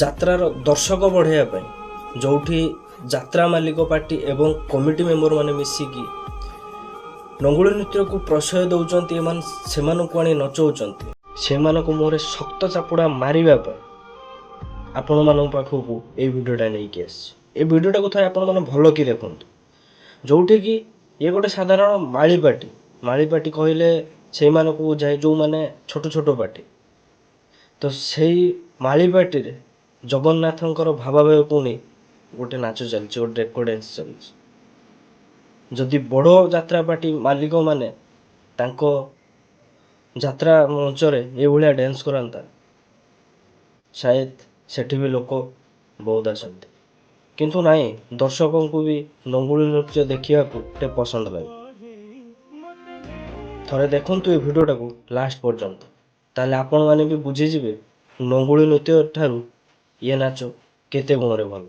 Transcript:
ଯାତ୍ରାର ଦର୍ଶକ ବଢ଼ାଇବା ପାଇଁ ଯେଉଁଠି ଯାତ୍ରା ମାଲିକ ପାର୍ଟି ଏବଂ କମିଟି ମେମ୍ବରମାନେ ମିଶିକି ନଙ୍ଗୁଳି ନୃତ୍ୟକୁ ପ୍ରଶ୍ରୟ ଦେଉଛନ୍ତି, ଏମାନେ ସେମାନଙ୍କୁ ଆଣି ନଚଉଛନ୍ତି, ସେମାନଙ୍କ ମୁହଁରେ ଶକ୍ତ ଚାପୁଡ଼ା ମାରିବା ପାଇଁ ଆପଣମାନଙ୍କ ପାଖକୁ ଏଇ ଭିଡ଼ିଓଟା ନେଇକି ଆସିଛି। ଏ ଭିଡ଼ିଓଟାକୁ ଥରେ ଆପଣମାନେ ଭଲ କି ଦେଖନ୍ତୁ, ଯେଉଁଠିକି ଇଏ ଗୋଟେ ସାଧାରଣ ମାଳି ପାର୍ଟି। ମାଳି ପାର୍ଟି କହିଲେ ସେଇମାନଙ୍କୁ ବୁଝାଏ ଯେଉଁମାନେ ଛୋଟ ଛୋଟ ପାର୍ଟି। ତ ସେଇ ମାଳି ପାର୍ଟିରେ ଜଗନ୍ନାଥଙ୍କର ଭାବାବେଗକୁ ନେଇ ଗୋଟେ ନାଚ ଚାଲିଛି, ଗୋଟେ ରେକର୍ଡ଼ ଡ୍ୟାନ୍ସ ଚାଲିଛି। ଯଦି ବଡ଼ ଯାତ୍ରା ପାର୍ଟି ମାଲିକମାନେ ତାଙ୍କ ଯାତ୍ରା ମଞ୍ଚରେ ଏଇଭଳିଆ ଡ୍ୟାନ୍ସ କରନ୍ତା, ସାୟଦ ସେଠି ବି ଲୋକ ବହୁତ ଆସନ୍ତି। କିନ୍ତୁ ନାହିଁ, ଦର୍ଶକଙ୍କୁ ବି ନଙ୍ଗୁଳି ନୃତ୍ୟ ଦେଖିବାକୁ ଟିକେ ପସନ୍ଦ ଲାଗେ। ଥରେ ଦେଖନ୍ତୁ ଏ ଭିଡ଼ିଓଟାକୁ ଲାଷ୍ଟ ପର୍ଯ୍ୟନ୍ତ, ତାହେଲେ ଆପଣମାନେ ବି ବୁଝିଯିବେ ନଙ୍ଗୁଳି ନୃତ୍ୟ ଠାରୁ ଇଏ ନାଚ କେତେ ଗୁଣରେ ଭଲ।